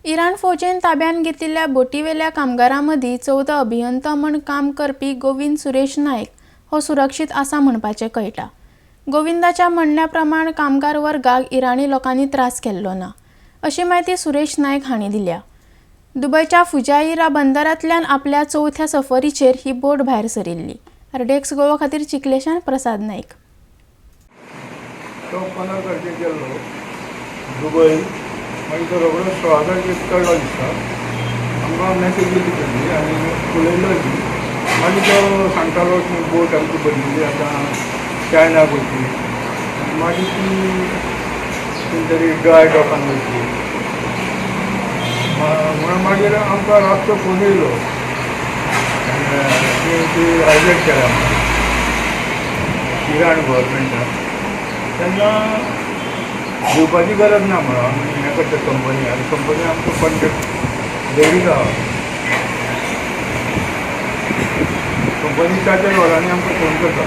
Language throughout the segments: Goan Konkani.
इराण फौजेन ताब्यात घेतिल्ल्या बोटीवेल्या कामगारां मदीं 14 अभियंतो म्हूण काम करपी गोविंद सुरेश नायक हो सुरक्षीत आसा म्हणपाचें कळटा. गोविंदाच्या म्हणण्या प्रमाण कामगार वर्गाक इराणी लोकांनी त्रास केल्लो ना, अशी म्हायती सुरेश नायक हांणी दिल्या. दुबयच्या फुजाईरा बंदरांतल्यान आपल्या चवथ्या सफरीचेर ही बोट भायर सरिल्ली. आरडीएक्स गोवा खातीर चिखलेशान प्रसाद नायक. तो 15 तारखेक गेल्लो दुबय. मागीर तो रोखडोच 16 तारखेक चडलो दिसता. आमकां मॅसेज येयली तेजी आनी उलयल्लो बी. मागीर तो सांगतालो की बोट आमची भरिल्ली आतां चायनाक वयतली आनी मागीर ती खंय तरी ड्राय डॉकान वयतली म्हणून मागीर आमकां रातचो फोन येयलो आनी ती हायजॅक केल्या म्हणून इराण गव्हर्मेंटान. तेन्ना दिवपाची गरज ना म्हणून आमी हें करता कंपनी आनी कंपनी आमकां कॉन्ट्रॅक्ट दवरीत आहा. कंपनी चार चार वरांनी आमकां फोन करता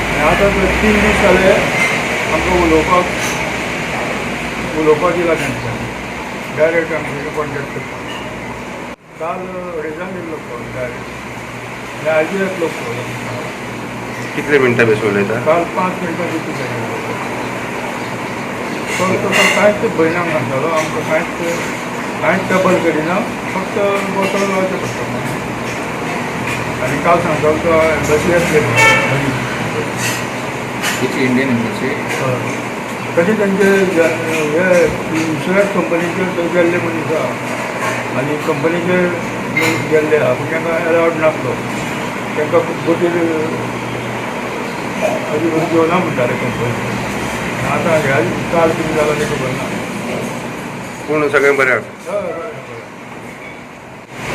आनी आतां 3 दीस जाले आमकां उलोवपाक उलोवपाक दिला तेंच्यांनी. डायरेक्ट आमचे कॉन्टेक्ट करता. काल अडेजांक येयल्लो फोन डायरेक्ट आनी आयजूय येतलो फोन. कितले मिनटां बेसून उलयता? काल 5 मिनटां दितली तेणें. तो तसो कांयच भंयना सांगतालो आमकां, कांयच कांयच ट्रबल करिना, फक्त बसोन रावचें पडटा. आनी काल सांगतालो तो एम्बसी येतले म्हणून. Which Indian embassy? हय. तशें तेंचे हे इन्शुरन्स कंपनीचे थंय गेल्ले मनीस आहा आनी कंपनीचे मनीस गेल्ले आहा, पूण तांकां एलावड नासलो. तांकां बोटीर अजून घेवना म्हणटाले कंपनी. आतां ह्या काल कितें जालां तें खबर ना. पूण सगळें बरें आसा? हय, हय, हय.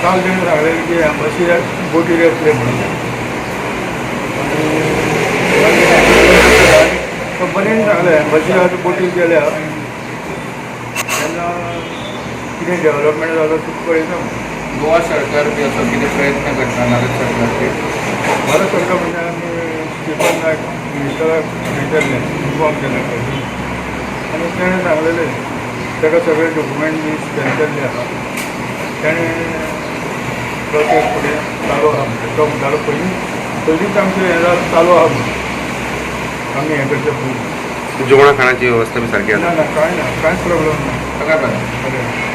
काल तेणें सांगलें की एम्बसी बोटीर येतले म्हणून आनी कंपनीन सांगलें एम्बसी आतां बोटीर गेल्या तेन्ना कितें डेवलपमेंट जालो तुका कळयता म्हणून. गोवा सरकार बी असो कितें प्रयत्न करता भारत सरकार? भारत सरकार म्हणजे आमी श्रीपाद नायक मिनिस्टराक हें केल्लें, इन्फॉर्म केलें पयलीं आनी तेणें सांगलेलें ताका सगळे डॉक्युमेंट बी स्कॅन केल्ले आहा. तेणें प्रोसेस फुडें चालू आहा म्हणटा. तो म्हणटालो पयलीं पयलींच आमचें हें चालू आहा म्हणून आमी हें करचें पयलीं. जेवणा खाणाची वेवस्था बी सारकी ना. आसा? ना, कांय ना, कांयच प्रॉब्लम ना. सगळें बरें. बरें.